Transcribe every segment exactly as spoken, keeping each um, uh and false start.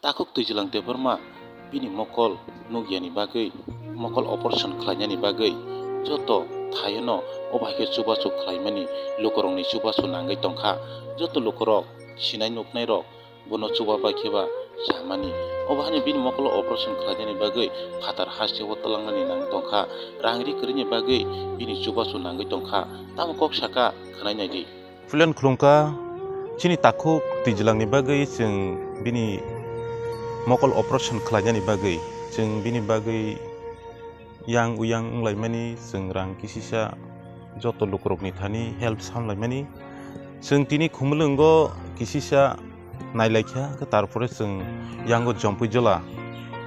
Takhuk Twijlang Debbarma bini mokol nukyani bagwi, mokol operation khlainani bagwi joto thaiono o bai khe chubachu khlaimani, lukurokni chubachu nangwi tongkha. Joto lukurok sinai nuknairok bono chuba bai khe ba samani. Obo haino bini mokolo operation khlainani bagwi phatar hasteo tlangnani nangwi tongkha. Rang ri kwrwini bagwi bini chubachu nangwi tongkha. Tamo kok saka khwnai naidi. Puilan khulumkha, chini takhuk twijlangni bagwi chwng bini mokol operation khlainani bagwi, chwng bini bagwi yang uyang wnglaimani, chwng rang kisisa joto lukurokni thani help samlaimani. Chwng tini Khumulwngo kisisa nailaikha, hwnkhe tarpore chwng yango Jompui Jola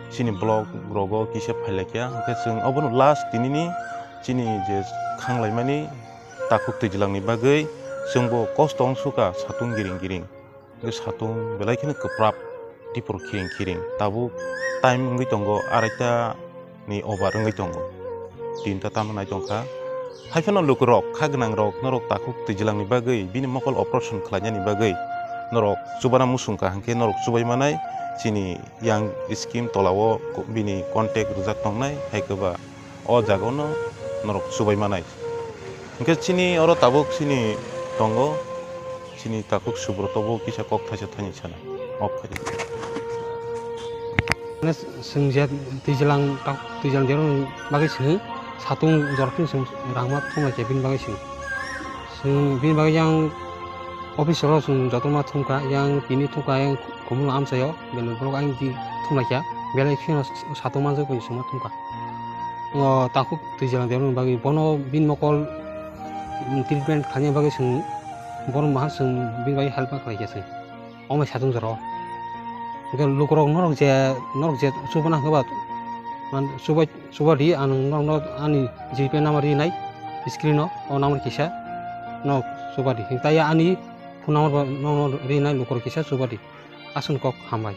chini block rogo kisa phailaikha, hwnkhe chwng obono last tinini chini je khanglaimani takhuk twijlangni bagwi chwngbo kosto wngsukha satung giring giring. Hwnkhe satung belai kheno kwprap tipor khiring khiring. Tabuk time wngwi tongo araita ni over wngwi tongo. Tinta tamo nai tongkha. Haiphano lukurok, kha gwnangrok, norok takhuk twijlangni bagwi, bini mokol operation khlainani bagwi norok chubana muchungkha, hwnkhe norok chubai manai chini yang scheme tolao ko-, bini contact rwjak tongnai, hai khe ba o jagao no norok chubai manai. Hwnkhe chini oro tabuk chini tongo, chini takhuk Subroto bo kisa kok thaisa thani sana. Off khai di. Mane chwng je twijlang tak, twijlang derokni bagwi chwng satung jora phano chwng rangma thumlai khe bini bagwi chwng. Chwng bini bagwi yang office oro chwng jotono ma thumkha, yang tini thumkha, yang Khumulwng amchaio, belai borok ayang di thumlai kha, belai kheno satung manjak bai chwngno thumkha. O takhuk twijlang derokni bagwi bono bini mokol, mm, treatment khlaina bagwi chwng borok maha chwng bini bagwi help ma khlai kha chwng. Omo satung jora o. Hwnkhe lukurok norok je, norok je chubana hwnkhe ba, man, chubai, chuba di, ang norokno ani GPay number rinai, screen o, o number kisa, norok chuba di. Tei ani phone number bo norokno rinai, lukurok kisa chuba di. Aswkni kok hambai.